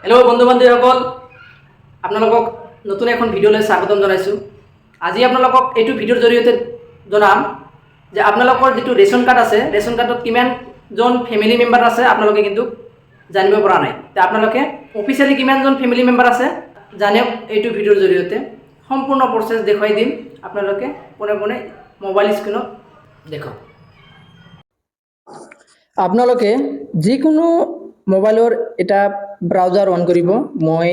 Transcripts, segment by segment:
Hello' বন্ধু বান্ধৱীসকল, আপোনালোকক নতুন এখন ভিডিঅ'লৈ স্বাগতম জনাইছোঁ। আজি আপোনালোকক এইটো ভিডিঅ'ৰ জৰিয়তে জনাম যে আপোনালোকৰ যিটো ৰেচন কাৰ্ড আছে, ৰেচন কাৰ্ডত কিমানজন ফেমিলি মেম্বাৰ আছে আপোনালোকে কিন্তু জানিব পৰা নাই। তে আপোনালোকে অফিচিয়েলি কিমানজন ফেমিলি মেম্বাৰ আছে জানক। এইটো ভিডিঅ'ৰ জৰিয়তে সম্পূৰ্ণ প্ৰচেছ দেখুৱাই দিম। আপোনালোকে পোনে পোনে মোবাইল স্ক্ৰীণত দেখক। আপোনালোকে যিকোনো মোবাইলৰ এটা ব্ৰাউজাৰ অন কৰিব। মই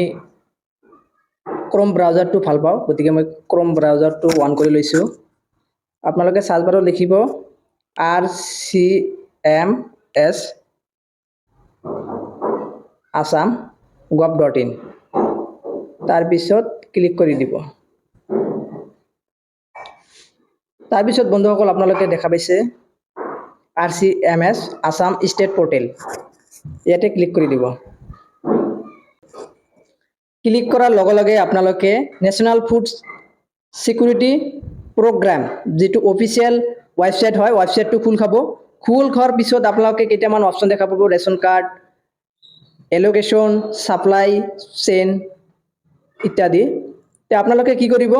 ক্ৰম ব্ৰাউজাৰটো ভাল পাওঁ, গতিকে মই ক্ৰম ব্ৰাউজাৰটো অন কৰি লৈছোঁ। আপোনালোকে চাৰ্চ বাৰত লিখিব rcmsassam.gov.in। তাৰপিছত ক্লিক কৰি দিব। তাৰপিছত বন্ধুসকল, আপোনালোকে দেখা পাইছে RCMS Assam state portal. ইয়াতে ক্লিক কৰি দিব। ক্লিক কৰাৰ লগে লগে আপোনালোকে নেশ্যনেল ফুড ছিকিউৰিটি প্ৰগ্ৰাম যিটো অফিচিয়েল ৱেবছাইট হয়, ৱেবছাইটটো খোল খাব। খোল খোৱাৰ পিছত আপোনালোকে কেইটামান অপশ্যন দেখা পাব, ৰেচন কাৰ্ড, এলোকেশ্যন, ছাপ্লাই চেইন ইত্যাদি। তে আপোনালোকে কি কৰিব?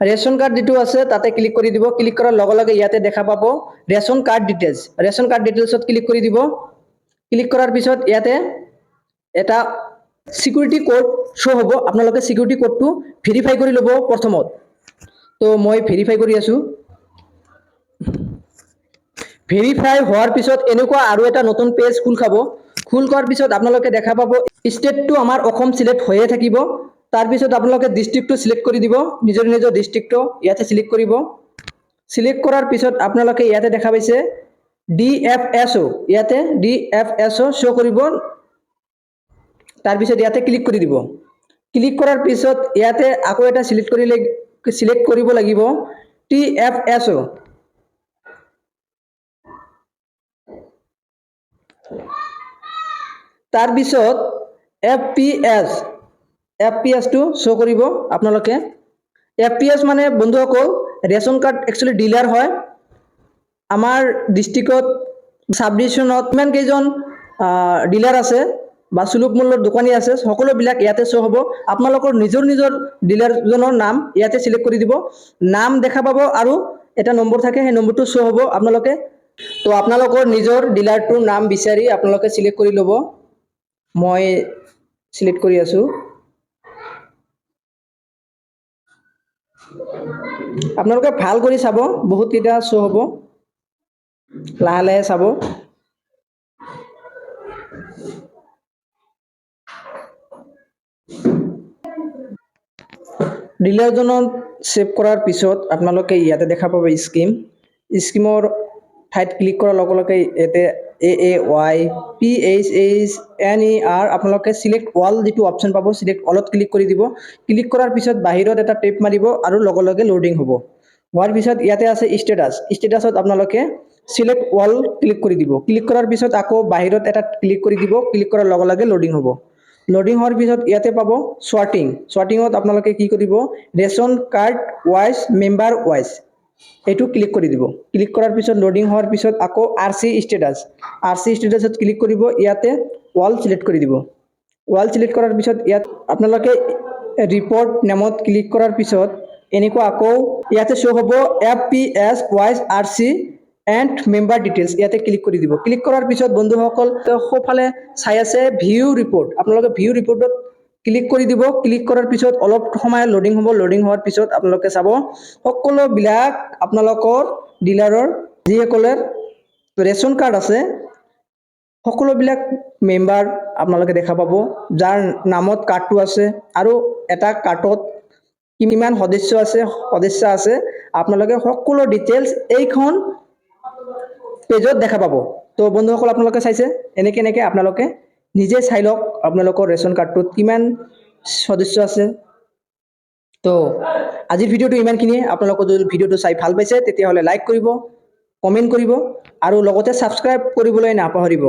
ৰেচন কাৰ্ড যিটো আছে তাতে ক্লিক কৰি দিব। ক্লিক কৰাৰ লগে লগে ইয়াতে দেখা পাব ration card details. Ration card ডিটেইলছত click কৰি দিব। ক্লিক কৰাৰ পিছত ইয়াতে এটা চিকিউৰিটি কোড শ্ব' হ'ব। আপোনালোকে চিকিউৰিটি কোডটো ভেৰিফাই কৰি ল'ব প্ৰথমত। তো মই ভেৰিফাই কৰি আছোঁ। ভেৰিফাই হোৱাৰ পিছত এনেকুৱা আৰু এটা নতুন পেজ খোল খাব। খোল খোৱাৰ পিছত আপোনালোকে দেখা পাব ষ্টেটটো আমাৰ অসম চিলেক্ট হৈয়ে থাকিব। তাৰপিছত আপোনালোকে ডিষ্ট্ৰিক্টটো চিলেক্ট কৰি দিব। নিজৰ নিজৰ ডিষ্ট্ৰিক্টটো ইয়াতে চিলেক্ট কৰিব। চিলেক্ট কৰাৰ পিছত আপোনালোকে ইয়াতে দেখা পাইছে ডিএফএছঅ', ইয়াতে ডিএফএছঅ' শ্ব' কৰিব। তাৰপিছত ইয়াতে ক্লিক কৰি দিব। ক্লিক কৰাৰ পিছত ইয়াতে আকৌ এটা চিলেক্ট কৰিব লাগিব টিএফএছঅ'। তাৰপিছত F P S, F P এছটো শ্ব' কৰিব আপোনালোকে। এফ পি এছ মানে বন্ধুসকল, ৰেচন কাৰ্ড একচুৱেলি ডিলাৰ হয়। আমাৰ ডিষ্ট্ৰিক্টত, চাব ডিভিশ্যনত কিমান কেইজন ডিলাৰ আছে বা সুলভ মূল্যৰ দোকানী আছে, সকলোবিলাক ইয়াতে শ্ব' হ'ব। আপোনালোকৰ নিজৰ নিজৰ ডিলাৰজনৰ নাম ইয়াতে চিলেক্ট কৰি দিব। নাম দেখা পাব আৰু এটা নম্বৰ থাকে, সেই নম্বৰটো শ্ব' হ'ব। আপোনালোকে তো আপোনালোকৰ নিজৰ ডিলাৰটোৰ নাম বিচাৰি আপোনালোকে চিলেক্ট কৰি ল'ব। মই চিলেক্ট কৰি আছোঁ। আপোনালোকে ভাল কৰি চাব, বহুতকেইটা শ্ব' হ'ব। লাহে লাহে চাব। ডিলাৰজনত ছেভ কৰাৰ পিছত আপোনালোকে ইয়াতে দেখা পাব স্কিম। স্কিমৰ ঠাইত ক্লিক কৰাৰ লগে লগে ইয়াতে AAYPHHNER, আপোনালোকে চিলেক্ট অল যিটো অপশ্যন পাব, চিলেক্ট অলত ক্লিক কৰি দিব। ক্লিক কৰাৰ পিছত বাহিৰত এটা টেপ মাৰিব আৰু লগে লগে লোডিং হ'ব। হোৱাৰ পিছত ইয়াতে আছে ষ্টেটাছ। ষ্টেটাছত আপোনালোকে চিলেক্ট অল ক্লিক কৰি দিব। ক্লিক কৰাৰ পিছত আকৌ বাহিৰত এটা ক্লিক কৰি দিব। ক্লিক কৰাৰ লগে লগে লোডিং হ'ব। লোডিং হোৱাৰ পিছত ইয়াতে পাব শ্বৰ্টিং। শ্বৰ্টিঙত আপোনালোকে কি কৰিব? Ration card wise, member wise, এইটো ক্লিক কৰি দিব। ক্লিক কৰাৰ পিছত লোডিং হোৱাৰ পিছত আকৌ R C status, R C ষ্টেটাছত ক্লিক কৰিব। ইয়াতে অল চিলেক্ট কৰি দিব। অল চিলেক্ট কৰাৰ পিছত ইয়াত আপোনালোকে ৰিপৰ্ট নেমত ক্লিক কৰাৰ পিছত এনেকুৱা আকৌ ইয়াতে শ্ব' হ'ব FPS wise RC and member details. ইয়াতে ক্লিক কৰি দিব। ক্লিক কৰাৰ পিছত বন্ধুসকল, সোঁফালে চাই আছে ভিউ ৰিপৰ্ট। আপোনালোকে ভিউ ৰিপৰ্টত ক্লিক কৰি দিব। ক্লিক কৰাৰ পিছত অলপ সময় লোডিং হ'ব। লোডিং হোৱাৰ পিছত আপোনালোকে চাব সকলোবিলাক আপোনালোকৰ ডিলাৰৰ যিসকলৰ ৰেচন কাৰ্ড আছে, সকলোবিলাক মেম্বাৰ আপোনালোকে দেখা পাব, যাৰ নামত কাৰ্ডটো আছে আৰু এটা কাৰ্ডত কিমান সদস্য আছে, সদস্য আছে, আপোনালোকে সকলো ডিটেইলছ এইখন পেজত দেখা পাব। তো বন্ধুসকল, আপোনালোকে চাইছে, এনেকে এনেকে আপোনালোকে নিজে চাই লওক আপোনালোকৰ ৰেচন কাৰ্ডটোত কিমান সদস্য আছে। তো আজিৰ ভিডিঅ'টো ইমানখিনিয়ে। আপোনালোকৰ যদি ভিডিঅ'টো চাই ভাল পাইছে, তেতিয়াহ'লে লাইক কৰিব, কমেণ্ট কৰিব আৰু লগতে ছাবস্ক্ৰাইব কৰিবলৈ নাপাহৰিব।